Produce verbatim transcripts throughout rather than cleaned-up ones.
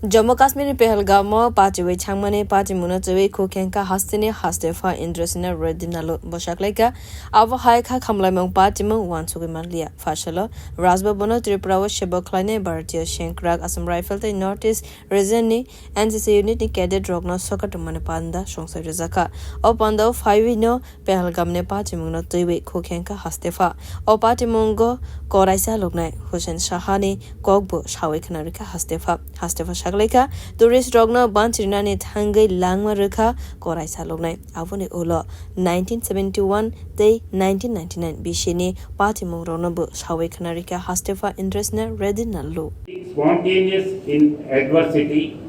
Jammu Kashmir ni Pahalgam o patiwi thangmani patimungno twiwi khukhenka hasteni hastepha Indrasena Reddy Nallu bwsaklaika. Abo hai kha khamlaimung patimung uansugwi manliya. Phasalo Raj Bhavan o Tripura o sebo khlainai Bharatiya Sengkrak Assam Rifle tei North East Region ni N C C unit ni cadet rokno soka tongmani panda songsa rijakha. O panda o phaiwi no Pahalgam ni patimungno twiwi khukhenka hastepha. O patimungo koraisa luknai Hussein Saha ni kokbo sawi khna rikha hastepha. Hastepha saklaikha tourist rokno banchirinani thangwi langma rwkha koraisa luknai. Aboni ulo nineteen seventy-one tei nineteen ninety-nine bisini patimung rokno bo sawi khna rikha hastepha Indrasena Reddy Nallu. Spontaneous in adversity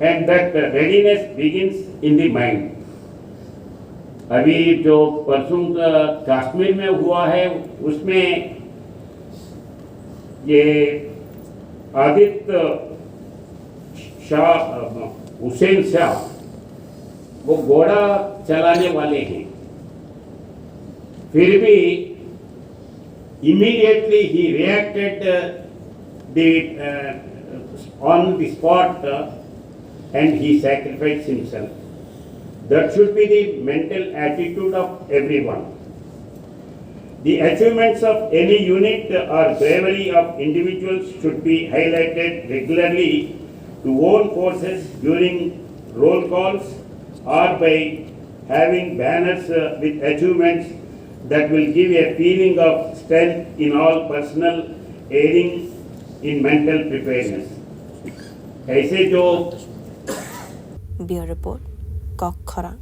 and that readiness begins in the mind. अभी जो परसों का कश्मीर में हुआ है, उसमें ये आदित्य शाह, हुसैन शाह, वो घोड़ा चलाने वाले हैं, फिर भी immediately he reacted, uh, the, uh, on the spot, uh, and he sacrificed himself. That should be the mental attitude of everyone. The achievements of any unit or bravery of individuals should be highlighted regularly to own forces during roll calls or by having banners, uh, with achievements that will give a feeling of strength in all personnel, aiding in mental preparedness. ऐसे जो Bureau Report, Kok Khorang.